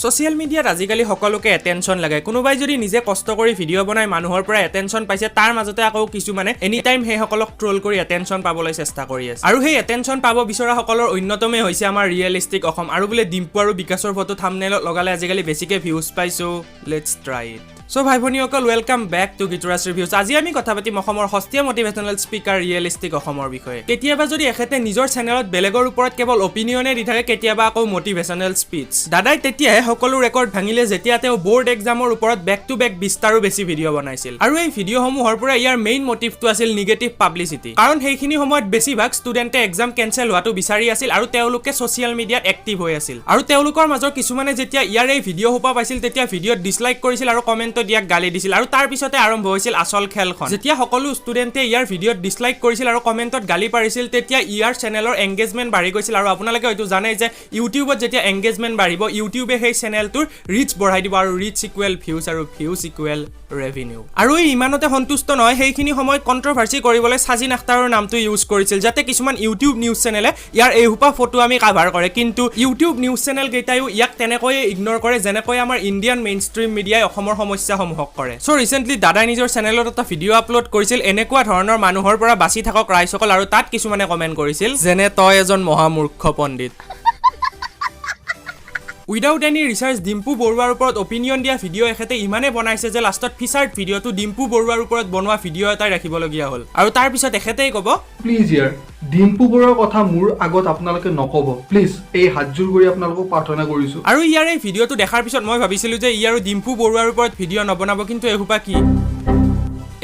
Social মিডিয়াত আজিকালি সকলোকে এটেনশ্যন লাগে। কোনোবাই যদি নিজে কষ্ট কৰি ভিডিঅ' বনাই মানুহৰ পৰা এটেনশ্যন পাইছে, তাৰ মাজতে আকৌ কিছুমানে এনি টাইম সেইসকলক ট্ৰল কৰি এটেনশ্যন পাবলৈ চেষ্টা কৰি আছে। আৰু সেই এটেনশ্যন পাব বিচৰাসকলৰ অন্যতমেই হৈছে আমাৰ ৰিয়েলিষ্টিক অসম। আৰু বোলে ডিম্পু আৰু বিকাশৰ ফটো থামনেলত লগালে আজিকালি বেছিকে ভিউজ পাইছোঁ। Let's try it. চ' ভাই ভনীসকল, welcome back to Gituraj Reviews. আজি আমি কথা পাতিম অসমৰ সস্তীয়া মটিভেশ্যনেল স্পীকাৰ ৰিয়েলিষ্টিক অসমৰ বিষয়ে। কেতিয়াবা যদি এখেতে নিজৰ চেনেলত বেলেগৰ ওপৰত কেৱল অপিনিয়নে দি থাকে, কেতিয়াবা আকৌ মটিভেশ্যনেল স্পীচ। দাদাই তেতিয়াহে সকলো ৰেকৰ্ড ভাঙিলে যেতিয়া তেওঁ বৰ্ড এক্সামৰ ওপৰত বেক টু বেক 20টাৰো বেছি ভিডিঅ' বনাইছিল। আৰু এই ভিডিঅ'সমূহৰ পৰা ইয়াৰ মেইন মটিভটো আছিল নিগেটিভ পাব্লিচিটি, কাৰণ সেইখিনি সময়ত বেছিভাগ ষ্টুডেণ্টে এক্সাম কেনচেল হোৱাটো বিচাৰি আছিল আৰু তেওঁলোকে ছ'চিয়েল মিডিয়াত এক্টিভ হৈ আছিল। আৰু তেওঁলোকৰ মাজৰ কিছুমানে যেতিয়া ইয়াৰ এই ভিডিঅ' সোপা পাইছিল, তেতিয়া ভিডিঅ'ত ডিছলাইক কৰিছিল আৰু কমেণ্টত ইয়াক গালি দিছিল। আৰু তাৰ পিছতে আৰম্ভ হৈছিল আচল খেলখন। যেতিয়া সকলো ষ্টুডেণ্টে ইয়াৰ ভিডিঅ'ত ডিছলাইক কৰিছিল আৰু কমেণ্টত গালি পাৰিছিল, তেতিয়া ইয়াৰ চেনেলৰ এংগেজমেণ্ট বাঢ়ি গৈছিল। আৰু আপোনালোকে হয়তো জানে যে ইউটিউবত যেতিয়া এংগেজমেণ্ট বাঢ়িব, ইউটিউবে সেই চেনেলটোৰ ৰিচ বঢ়াই দিব আৰু ৰিচ ইকুৱেল ভিউজ আৰু ভিউজ ইকুৱেল ৰেভিনিউ। আৰু এই ইমানতে সন্তুষ্ট নহয়, সেইখিনি সময়ত কণ্ট্ৰভাৰ্চি কৰিবলৈ চাজিন আখতাৰৰ নামটো ইউজ কৰিছিল, যাতে কিছুমান ইউটিউব নিউজ চেনেলে ইয়াৰ এইসোপা ফটো আমি কাভাৰ কৰে। কিন্তু ইউটিউব নিউজ চেনেল কেইটাইও ইয়াক তেনেকৈয়ে ইগন'ৰ কৰে, যেনেকৈ আমাৰ ইণ্ডিয়ান মেইন ষ্ট্ৰীম মিডিয়াই অসমৰ সমস্যাসমূহক কৰে। চ' ৰিচেণ্টলি দাদাই নিজৰ চেনেলত এটা ভিডিঅ' আপলোড কৰিছিল, "এনেকুৱা ধৰণৰ মানুহৰ পৰা বাচি থাকক ৰাইজসকল"। আৰু তাত কিছুমানে কমেণ্ট কৰিছিল, যেনে "তই এজন মহামূৰ্খ পণ্ডিত"। উইদাউট এনি ৰিচাৰ্চ ডিম্পু বৰুৱাৰ ওপৰত অপিনিয়ন দিয়া ভিডিঅ' এখেতে ইমানে বনাইছে যে লাষ্টত ফিচাৰ্ড ভিডিঅ'টো ডিম্পু বৰুৱাৰ ওপৰত বনোৱা ভিডিঅ' এটাই ৰাখিবলগীয়া হ'ল। আৰু তাৰপিছত এখেতেই ক'ব, প্লিজ ইয়াৰ, ডিম্পু বৰুৱাৰ কথা মোৰ আগত আপোনালোকে নক'ব প্লিজ। এই হাতযোৰ কৰি আপোনালোকক প্ৰাৰ্থনা কৰিছোঁ। আৰু ইয়াৰ এই ভিডিঅ'টো দেখাৰ পিছত মই ভাবিছিলোঁ যে ই আৰু ডিম্পু বৰুৱাৰ ওপৰত ভিডিঅ' নবনাব, কিন্তু এসোপা কি?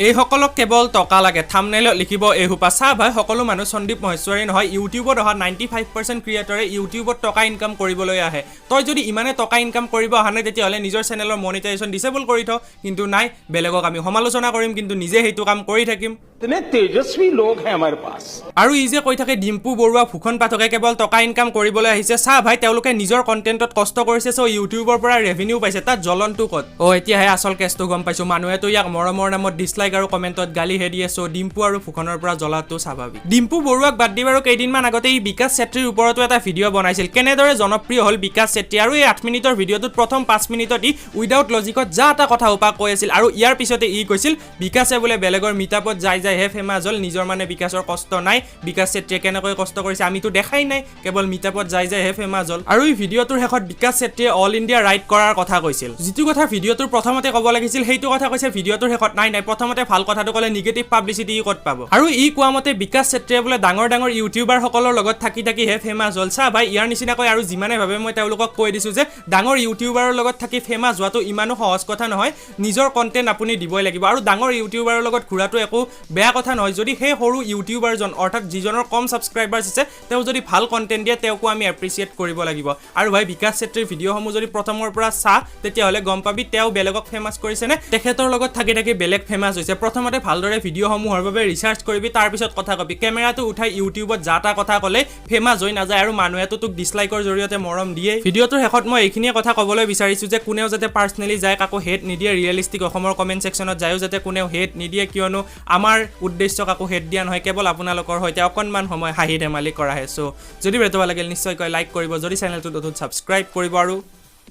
এইসকলক কেৱল টকা লাগে, থামনেইলত লিখিব এইসোপা। চা ভাই, সকলো মানুহ সন্দীপ মহেশ্বৰী নহয়। ইউটিউবত অহা 95% ক্ৰিয়েটৰে ইউটিউবত টকা ইনকাম কৰিবলৈ আহে। তই যদি ইমানে টকা ইনকাম কৰিব অহা নাই, তেতিয়াহ'লে নিজৰ চেনেলৰ মনিটাইজেশ্যন ডিচেবল কৰি থ। কিন্তু নাই, বেলেগক আমি সমালোচনা কৰিম, কিন্তু নিজে সেইটো কাম কৰি থাকিম। इतने तेजस्वी लोग हैं हमारे पास। আৰু ই যে কৈ থাকে ডিম্পু বৰুৱা, ভূষণ পাঠকে কেৱল টকা ইনকাম কৰিবলৈ আহিছে, চা ভাই, তেওঁলোকে নিজৰ কণ্টেণ্টত কষ্ট কৰিছে, চ' ইউটিউবৰ পৰা ৰেভিনিউ পাইছে। তাত জ্বলনটো ক'ত? অ', এতিয়াহে আচল কেছটো গম পাইছোঁ। মানুহেতো ইয়াক মৰমৰ নামত ডিছলাইক আৰু কমেণ্টত গালিহে দিয়ে। চ' ডিম্পু আৰু ভূষণৰ পৰা জ্বলাটো স্বাভাৱিক। ডিম্পু বৰুৱাক বাদ দি বাৰু কেইদিনমান আগতে ই বিকাশ চেত্ৰীৰ ওপৰতো এটা ভিডিঅ' বনাইছিল, কেনেদৰে জনপ্ৰিয় হ'ল বিকাশ চেত্ৰী। আৰু এই 8 মিনিটৰ ভিডিঅ'টোত প্ৰথম 5 মিনিটত ই উইদাউট লজিকত যা এটা কথা সোপা কৈ আছিল। আৰু ইয়াৰ পিছতে ই কৈছিল বিকাশে বোলে বেলেগৰ মিটআপত যাই যাইহে ফেমাছ হ'ল, নিজৰ মানে বিকাশৰ কষ্ট নাই। বিকাশ চেত্ৰীয়ে কেনেকৈ কষ্ট কৰিছে আমিতো দেখাই নাই, কেৱল মিটআপত যাই যাইহে ফেমাছ হ'ল। আৰু এই ভিডিঅ'টোৰ শেষত বিকাশ চেত্ৰীয়ে অল ইণ্ডিয়া ৰাইড কৰাৰ কথা কৈছিল। যিটো কথা ভিডিঅ'টোৰ প্ৰথমতে ক'ব লাগিছিল, সেইটো কথা কৈছে ভিডিঅ'টোৰ শেষত। নাই নাই, প্ৰথমতে ভাল কথাটো ক'লে নিগেটিভ পাব্লিচিটি ক'ত পাব? আৰু ই কোৱা মতে বিকাশ চেত্ৰীয়ে বোলে ডাঙৰ ডাঙৰ ইউটিউবাৰসকলৰ লগত থাকি থাকিহে ফেমাছ হ'ল। চা ভাই, ইয়াৰ নিচিনাকৈ আৰু যিমানে ভাবে, মই তেওঁলোকক কৈ দিছোঁ যে ডাঙৰ ইউটিউবাৰৰ লগত থাকি ফেমাছ হোৱাটো ইমানো সহজ কথা নহয়। নিজৰ কণ্টেণ্ট আপুনি দিবই লাগিব। আৰু ডাঙৰ ইউটিউবাৰৰ লগত ঘূৰাটো একো বেয়া কথা নহয়, যদি সেই সৰু ইউটিউবাৰজন, অৰ্থাৎ যিজনৰ কম ছাবস্ক্ৰাইবাৰ্ছ আছে, তেওঁ যদি ভাল কণ্টেণ্ট দিয়ে, তেওঁকো আমি এপ্ৰিচিয়েট কৰিব লাগিব। আৰু ভাই, বিকাশ চেত্ৰীৰ ভিডিঅ'সমূহ যদি প্ৰথমৰ পৰা চা, তেতিয়াহ'লে গম পাবি তেওঁ বেলেগক ফেমাছ কৰিছেনে তেখেতৰ লগত থাকি থাকি বেলেগ ফেমাছ হৈছে। প্ৰথমতে ভালদৰে ভিডিঅ'সমূহৰ বাবে ৰিচাৰ্চ কৰিবি, তাৰপিছত কথা কবি। কেমেৰাটো উঠাই ইউটিউবত যা তা কথা ক'লে ফেমাছ হৈ নাযায়। আৰু মানুহেতো তোক ডিছলাইকৰ জৰিয়তে মৰম দিয়ে। ভিডিঅ'টোৰ শেষত মই এইখিনিয়ে কথা ক'বলৈ বিচাৰিছোঁ যে কোনেও যাতে পাৰ্চনেলি যায় কাকো হেট নিদিয়ে। ৰিয়েলিষ্টিক অসমৰ কমেণ্ট ছেকশ্যনত যায়ো যাতে কোনেও হেট নিদিয়ে, কিয়নো আমাৰ উদ্দেশ্য কাকো হেট দিয়া নহয়, কেৱল আপোনালোকৰ সৈতে অকণমান সময় হাঁহি ধেমালি কৰাহে। চ' যদি ভিডিঅ'টো ভাল লাগিল, নিশ্চয়কৈ লাইক কৰিব, যদি চেনেলটো নতুন, ছাবস্ক্ৰাইব কৰিব। আৰু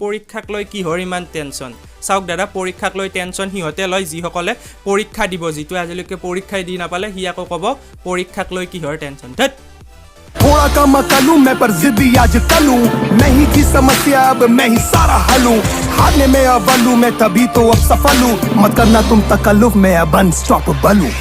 পৰীক্ষাক লৈ কিহৰ ইমান টেনশ্যন? চাওক দাদা, পৰীক্ষাক লৈ টেনশ্যন সিহঁতে লয় যিসকলে পৰীক্ষা দিব। যিটোৱে আজিলৈকে পৰীক্ষাই দি নাপালে, সি আকৌ ক'ব পৰীক্ষাক লৈ কিহৰ টেনশ্যন? ধেত। थोड़ा कम अकल हूं मैं, पर जिद्दी आज कल हूं। मैं ही थी समस्या, अब मैं ही सारा हल हूं। हारने में अव्वल हूं मैं, तभी तो अब सफल हूं। मत करना तुम तकल्लुफ, मैं अब अनस्टॉपेबल हूं।